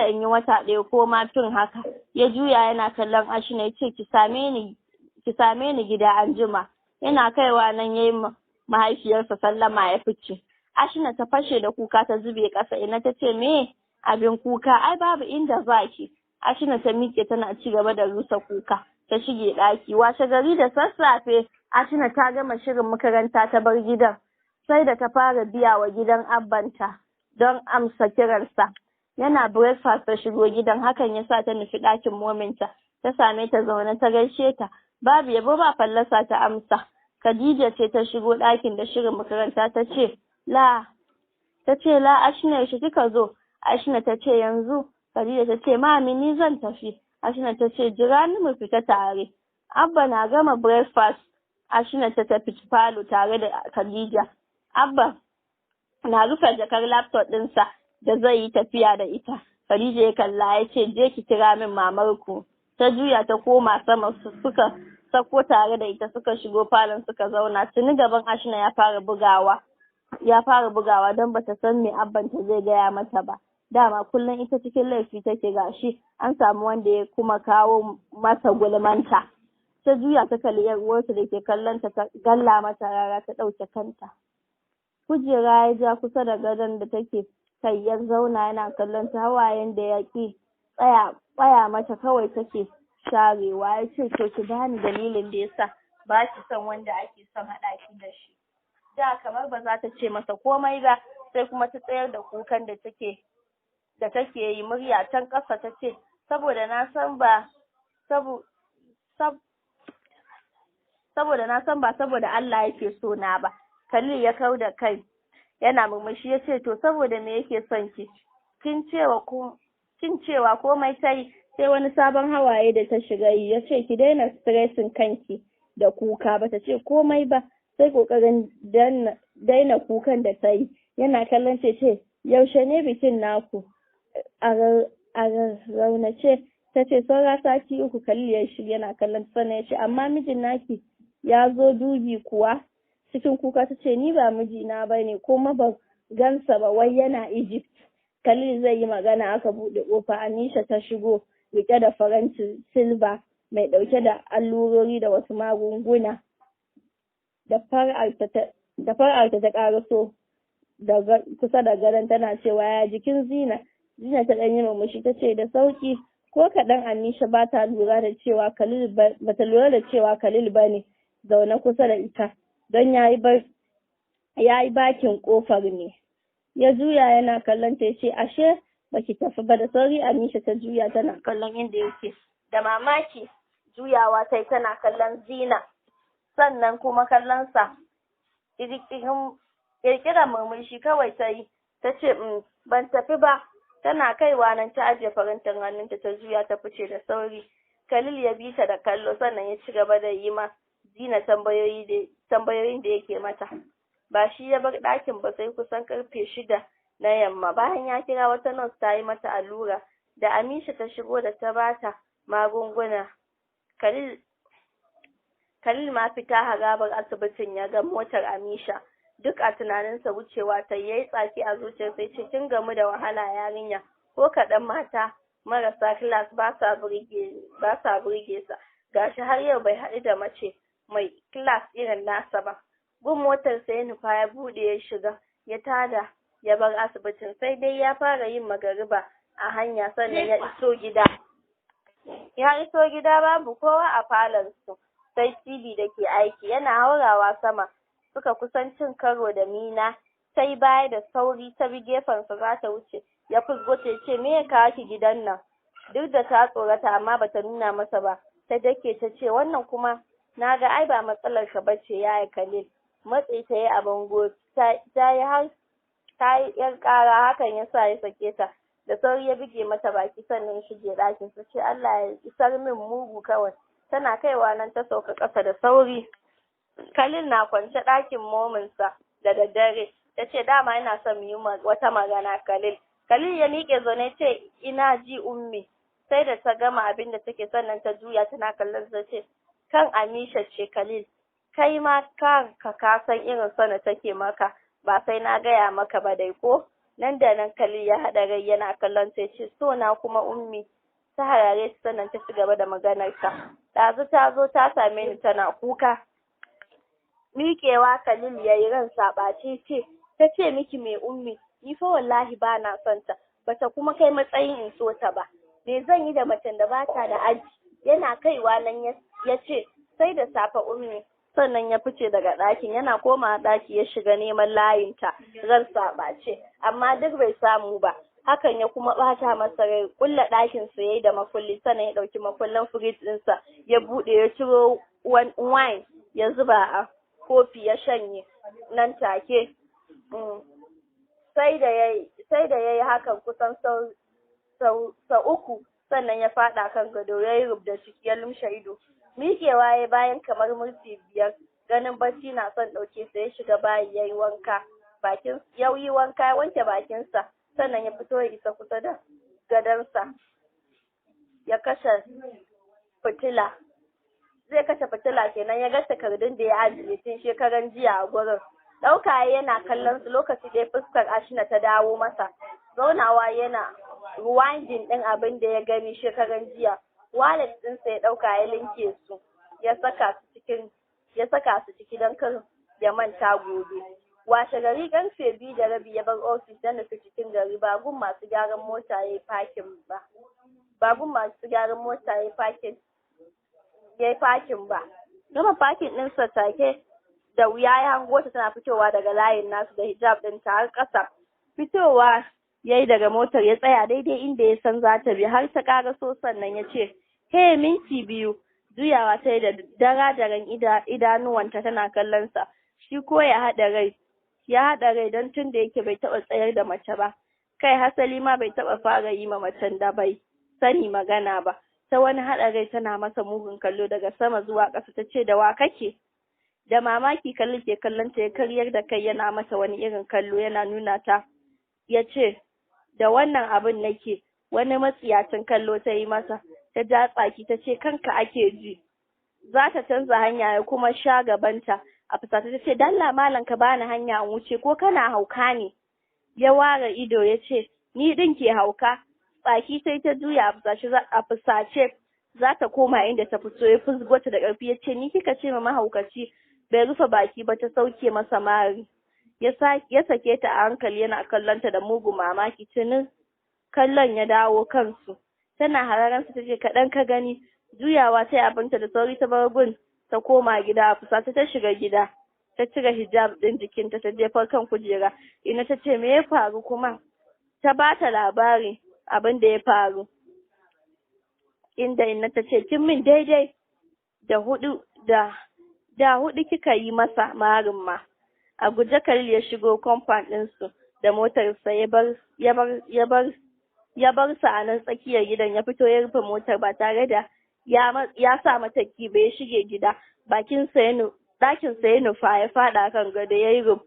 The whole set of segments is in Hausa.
Aƙalla in yi wata ɗaya ko ma fin haka. Ya juya yana kallon Ashina ya ce, ki same ni gida anjima. Yana kaiwa nan ya yi mahaifiyarsa sallama ya fice. Ashina ta fashe da kuka, ta zube ƙasa. Ina ta ce, "Me abin kuka? Ai babu inda zaki." Ashina ta miƙe tana ci gaba da rusa kuka, ta shige ɗaki. Washe gari da sassafe, Ashina ta gama shirin makaranta ta bar gidan. Sai da ta fara biya wa gidan abbanta don amsa kiransa. Yana breakfast ta shigo gidan, hakan ya sa ta nufi ɗakin mominta. Ta same ta zaune, ta gaishe ta. Babu yabo ba fallasa ta amsa. Khadija ce ta shigo ɗakin da shirin makaranta, ta ce, "La Ashina, yaushe kika zo?" Ashina ta ce, "Yanzu." Khadija ta ce, "Mami, ni zan tafi." Ashina ta ce, "Jira ni mu fita tare." Abba na gama breakfast Ashina ta tafi falo tare da Khadija. Abba na rufe jakar laptop ɗinsa da zai yi tafiya da ita. Khadija ya kalla ya ce, "Je ki kira min mamarku." Ta juya ta koma sama, suka sako tare da ita, suka shigo falon suka zauna. Tuni gaban Ashina ya fara bugawa don bata san me abbanta zai gaya mata ba. Dama kullum ita cikin laifi take, gashi an samu wanda ya kuma kawo masa gulmanta. Ta juya ta kalli yar uwarta da ke kallon ta, ta galla mata rara, ta ɗauke kanta. Kujera ya ja kusa da gadon da take kai ya zauna yana kallon ta. Hawayen da ya ƙi tsaya mata kawai take sharewa. Ya ce, "To, ki bani dalilin da yasa ba ki son wanda ake son haɗa ki da shi." Da kamar ba za ta ce masa komai ba, sai kuma ta tsayar da kukan da take yi. Murya can ƙasa ta ce, "Saboda na san ba saboda Allah yake so na ba." Khalil ya kau da kai yana murmushi ya ce, "To, saboda me yake son ki?" Kin cewa komai ta yi, sai wani sabon hawaye da ta shiga yi. Ya ce, "Ki daina stressing kanki da kuka." Bata ce komai ba, sai kokarin daina kukan da ta yi. Yana kallon ce ce, "Yaushe ne bikin naku?" A raunace ta ce, "Saura sati 3." Khalil ya shi yana kallon, sannan ya ce, "Amma mijin naki ya zo dubi kuwa?" Cikin kuka ta ce, "Ni ba mijina ba ne, kuma ban gansa ba, wai yana Egypt." Khalil zai yi magana aka buɗe ƙofa. Anisha ta shigo rike da faranti silba mai ɗauke da allurori da wasu magunguna. Da fara'arta ta ƙaraso kusa da gadon tana cewa, "Ya jikin Zina?" Zina ta ɗan yi murmushi ta ce, "Da sauƙi." Ko kaɗan Anisha ba ta lura da cewa Khalil ba ta lura da cewa Khalil ba ne zaune kusa da ita, don ya yi bakin ƙofar ne. Ya juya yana kallon ta ya ce, "Ashe baki tafi ba?" Da sauri Anisha ta juya tana kallon inda yake da mamaki. Juyawa tai tana kallon Zina, sannan kuma kallon sa. Kirkirar murmushi kawai ta yi ta ce, "Ban tafi ba." Tana kaiwa nan ta ajiye farantin hannunta, ta juya ta fice da sauri. Khalil ya bi ta da kallo, sannan ya ci gaba da yi ma Zina tambayoyin da yake mata. Ba shi ya bar ɗakin ba sai kusan karfe 6 na yamma, bayan ya kira wata nurse ta yi mata allura. Da Amisha ta shigo da ta bata magunguna, Khalil ma fita harabar asibitin ya ga motar Amisha. Duk a tunaninsa wucewa ta yayi. Tsaki a zuciyarsa ya ce, "Kin gamu da wahala, yarinya. Ko kaɗan mata marasa class ba sa burge sa. Gashi har yau bai haɗu da mace mai class irin nasa ba." Gun motar sa ya nufa, ya buɗe ya shiga, ya tada ya bar asibitin. Sai dai ya fara yin magariba a hanya sannan ya iso gida. Ya iso gida babu kowa a falon su sai TV da ke aiki. Yana haurawa sama suka kusan cin karo da Mina. Ta yi baya da sauri, ta bi gefensa za ta wuce. Ya fusgo ta, ce, "Me ya kawo ki gidan nan?" Duk da ta tsorata, amma bata nuna masa ba, ta dake ta ce, "Wannan kuma na ga ai ba matsalar ka bace, yaya Khalil." Matsi ta yi a bango, ta yi har ta yi yar ƙara, hakan ya sa ya sake ta. Da sauri ya buge mata baki, sannan ya shige ɗakin su ce, "Allah ya isar min, mugu kawai." Tana kaiwa nan ta sauka ƙasa da sauri. Khalil na kwance ɗakin mominsa da daddare. Ta ce, "Dama ina son mu yi wata magana, Khalil." Khalil ya miƙe zaune, ce, "Ina ji, Ummi." Sai da ta gama abin da take sannan ta juya tana kallon ta, ce, "Kan Amisha ce, Khalil. Kai ma ka san irin son da take maka, ba sai na gaya maka ba dai ko?" Nan da nan Khalil ya haɗa rai yana kallon ta, ce, "So na kuma, Ummi?" Ta harare ta, sannan ta ci gaba da maganar ta. "Ɗazu ta zo ta same ni tana kuka." Miƙewa Khalil ya yi, ransa ɓace, ce, "Ta ce miki me, Ummi? Ni fa wallahi ba na son ta, bata kuma kai matsayin in so ta ba. Me zan yi da macen da bata da aji?" Yana kaiwa nan ya ce, "Sai da safe, Ummi." Sannan ya fice daga ɗakin. Yana komawa ɗaki ya shiga neman layinta, ransa ɓace, amma duk bai samu ba. Hakan ya kuma ɓata masa rai. Kulla ɗakin sa yayi da makulli, sannan ya ɗauki makullin firij ɗinsa ya buɗe, ya ciro wine ya zuba a kofi ya shanye nan take. Sai da yayi hakan kusan sau uku, sannan ya faɗa kan gado ya yi rubda ciki ya lumshe ido. Miƙewa ya bayan kamar minti 5, ganin bacci na son ɗauke sa, ya shiga bayi ya yi wanka bakin ya yi wanka, ya wanke bakinsa, sannan ya fito ya isa kusa da gadonsa ya kashe fitila. Zai kashe fitila kenan ya ga takardun da ya ajiye tun shekaran jiya a gurin. Ɗauka yana kallon su, lokaci ɗaya fuskar Ashina ta dawo masa. Zaunawa yana rewinding ɗin abin da ya gani shekaran jiya. Wallet ɗinsa ya ɗauka, ya linke su, ya saka su ciki don kar ya manta gobe. Washe gari karfe 2:30 ya bar ofis ya nufi cikin gari. Ba gun masu gyaran mota yayi parking ba, ba gun masu gyaran mota yayi parking ba. Gama parking ɗinsa take da wuya ya hango ta tana fitowa daga layin nasu da hijab ɗinta har ƙasa. Fitowa yayi daga motar, ya tsaya daidai inda ya san za ta bi har ta ƙaraso, sannan ya ce, "Hey, minti 2." Juyawa ta yi da dara-daran idanuwanta tana kallon sa. Shi ko ya haɗa rai, ya haɗa rai, don tun da yake bai taɓa tsayar da mace ba, kai hasali ma bai taɓa fara yi ma macen da bai sani magana ba. Ta wani haɗa rai tana masa mugun kallo daga sama zuwa ƙasa, ta ce, "Da wa kake?" Da mamaki Khalil ke kallon ta. Ya karyar da kai yana mata wani irin kallo, yana nuna ta, ya ce, "Da wannan abin nake." Wani matsiyacin kallo ta yi masa, ta ja tsaki, ta ce, "Kanka ake ji." Za ta canza hanya ya kuma sha gabanta. A fusace ta ce, "Dalla malam, ka bani hanya in wuce, ko kana hauka ne?" Ya ware ido ya ce, "Ni din ke hauka?" Tsaki sai ta juya a fusace za ta koma inda ta fito. Ya fusgo ta da ƙarfi ya ce, "Ni kika ce ma mahaukaci?" Bai rufe baki ba ta sauke masa mari. Ya sake ta a hankali yana kallon ta da mugun mamaki. Tunin kallon ya dawo kansu. Tana hararansa ta ce, "Kaɗan ka gani." Juyawa ta yi abinta da sauri ta bar gun ta koma gida. A fusace ta shiga gida, ta cire hijab ɗin jikinta ta jefar kan kujera. Ina ta ce, "Me ya faru kuma?" Ta ba ta labari abin da ya faru, inda Inna ta ce, "Kin min daidai da hudu, da hudu kika yi masa marin ma." A guje Khalil ya shigo compound ɗinsu da motarsa, ya bar sa a nan tsakiyar gidan. Ya fito ya rufe motar ba tare da ya sa mata key ba, ya shige gida. Bakin sa ya ɗakin sa ya nufa, ya faɗa kan gado ya yi rub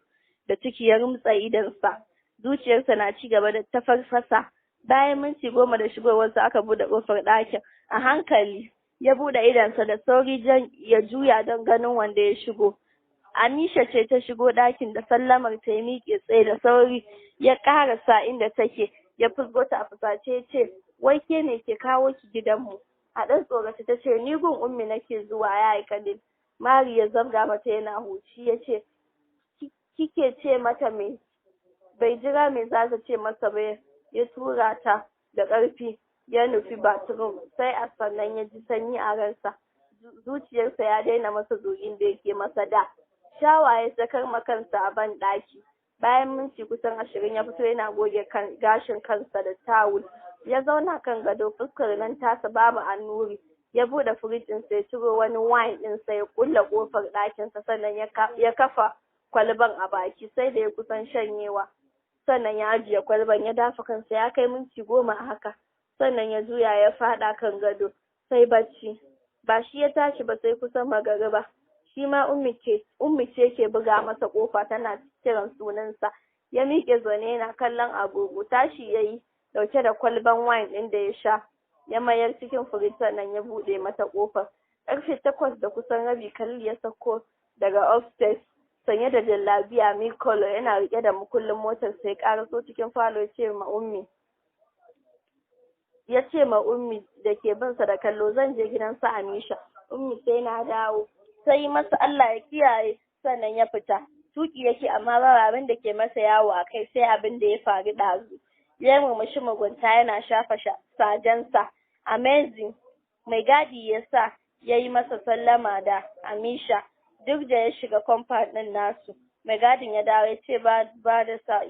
da ciki, ya rumtsa idonsa, zuciyarsa na ci gaba da tafarfasa. Bayan minti 10 da shigowarsa aka buɗe ƙofar ɗakin a hankali. Ya buɗe idonsa da sauri ya juya don ganin wanda ya shigo. Anisha ce ta shigo ɗakin da sallamar ta. Ya miƙe tsaye da sauri ya ƙarasa inda take, ya fusgo ta a fusace ya ce, "Wai ke ne ke kawo ki gidanmu?" A ɗan tsorace ta ce, "Ni gun Ummi nake zuwa, ya yi Khalil." Mari ya zabga mata yana huci, ya ce, "Kike ce mata me?" Bai jira me za ta ce masa ba, ya tura ta da ƙarfi ya nufi bathroom. Sai a sannan ya ji sanyi a ransa, zuciyarsa ya daina masa zugin da yake masa da. Shower ya sakar ma kansa a ban ɗaki. Bayan minti kusan 20 ya fito yana goge kan gashin kansa da tawul. Ya zauna kan gado, fuskar nan tasa babu annuri. Ya buɗe firij ɗinsa ya ciro wani wine ɗinsa, ya kulle ƙofar ɗakinsa, sannan ya kafa kwalban a baki. Sai da ya kusan shanyewa sannan ya ajiye kwalban, ya dafa kansa. Ya kai minti 10 a haka, sannan ya juya ya faɗa kan gado sai bacci. Ba shi ya tashi ba sai kusan magariba. Shi ma Ummi ce ke buga masa kofa tana kiran sunansa. Ya miƙe zaune yana kallon agogo. Tashi yayi dauke da kwalban wine ɗin da ya sha, ya mayar cikin firij, sannan ya buɗe mata kofar. Karfe 8 da kusan rabi Khalil ya sauko daga upstairs. Sanye da jallabiya milk color, yana riƙe da mukullin motar sai ƙaraso cikin falo, ya ce ma Ummi da ke bin sa da kallo, "Zan je gidan su Amisha, Ummi, sai na dawo." Sai masa "Allah ya kiyaye", sannan ya fita. Tuki yake, amma ba abin da ke masa yawo a kai sai abin da ya faru ɗazu. Ya murmushi mugunta yana shafa sajensa. Amazing. Mai gadi ya sa ya yi masa sallama da Amisha. Duk da ya shiga compound ɗin nasu, mai gadin ya dawo ya ce ba da sa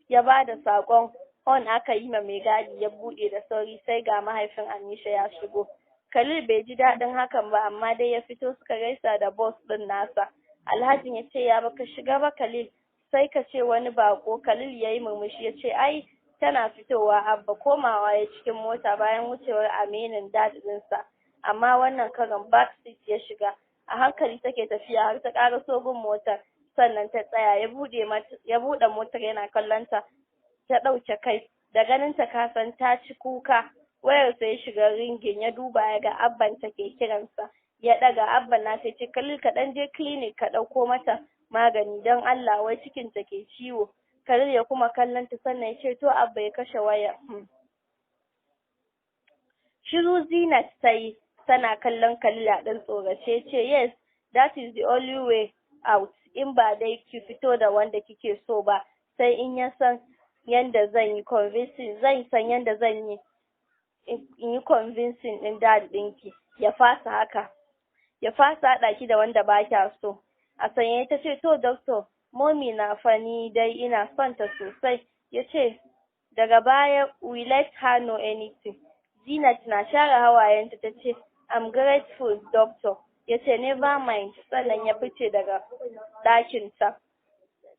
ya ba da saƙon. Horn aka yi ma mai gadi, ya buɗe da sauri, sai ga mahaifin Amisha ya shigo. Khalil bai ji daɗin hakan ba, amma dai ya fito suka gaisa da boss ɗin nasa. Alhajin ya ce, "Ya baka shiga ba, Khalil, sai ka ce wani bako?" Khalil ya yi murmushi ya ce, "Ai tana fitowa, Abba." Komawa ya cikin mota bayan wucewar aminin dad ɗinsa, amma wannan karon back seat ya shiga. A hankali take tafiya har ta ƙaraso gun motar, sannan ta tsaya. Ya buɗe motar yana kallon ta. Ta ɗauke kai, da ganin ta kasan ta ci kuka. Wayar sa ya shiga ringing, ya duba ya ga Abban ta ke kiransa, ya ɗaga. Abban na sai ce, "Khalil, ka ɗan je clinic ka ɗauko mata magani don Allah, wai cikin ta ke ciwo." Khalil ya kuma kallon ta, sannan ya ce, "To, Abba," ya kashe waya. Shiru Zinat ta yi tana kallon Khalil a ɗan tsorace. Ce, "Yes, that is the only way out. In ba dai ki fito da wanda kike so ba, sai in ya san yanda zan yi convincing, zan san yanda zan yi in yi convincing ɗin dad ɗinki ya fasa haka, ya fasa haɗa ki da wanda ba kya so." A sanye ta ce, "To doctor, mommy na fa, ni dai ina son ta sosai." Ya ce, "Daga baya we let her know anything." Zinat na share hawayenta ta ce, "I'm grateful, doctor." Ya ce, "Never mind," sannan ya fice daga ɗakinta.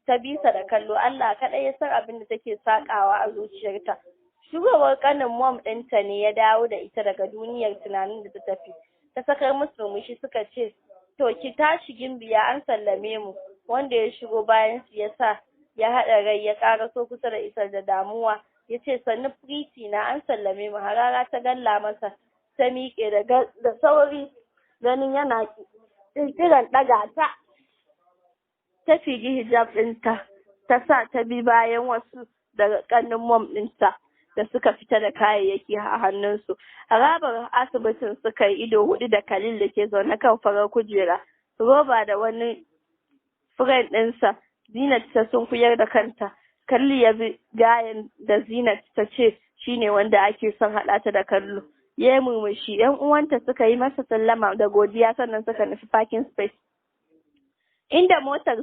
Ta bisa da kallo, Allah kaɗai ya san abin da take sakawa a zuciyarta. Shigowar ƙanin mom ɗinta ne ya dawo da ita daga duniyar tunanin da ta tafi. Ta sakar musu murmushi, suka ce, "To ki tashi, gimbiya, an sallame mu." Wanda ya shigo bayan su ya sa ya haɗa rai, ya ƙaraso kusa da ita da damuwa, ya ce, "Sannu, pretty na, an sallame mu." Harara ta galla masa, ta miƙe da sauri ganin yana ƙirƙiran ɗaga ta. Ta figi hijab ɗinta ta sa, ta bi bayan wasu daga ƙannin mom ɗinta da suka fita da kayayyaki a hannunsu. Harabar asibitin suka yi ido hudu da Khalil da ke zaune kan farar kujera roba da wani friend ɗinsa. Zinat ta sunkuyar da kanta. Khalil ya bi gayan da Zinat ta ce shine wanda ake son haɗa ta da kallo. Ya yi murmushi. ‘Yan uwanta suka yi masa sallama da godiya, sannan suka nufi parking space inda motar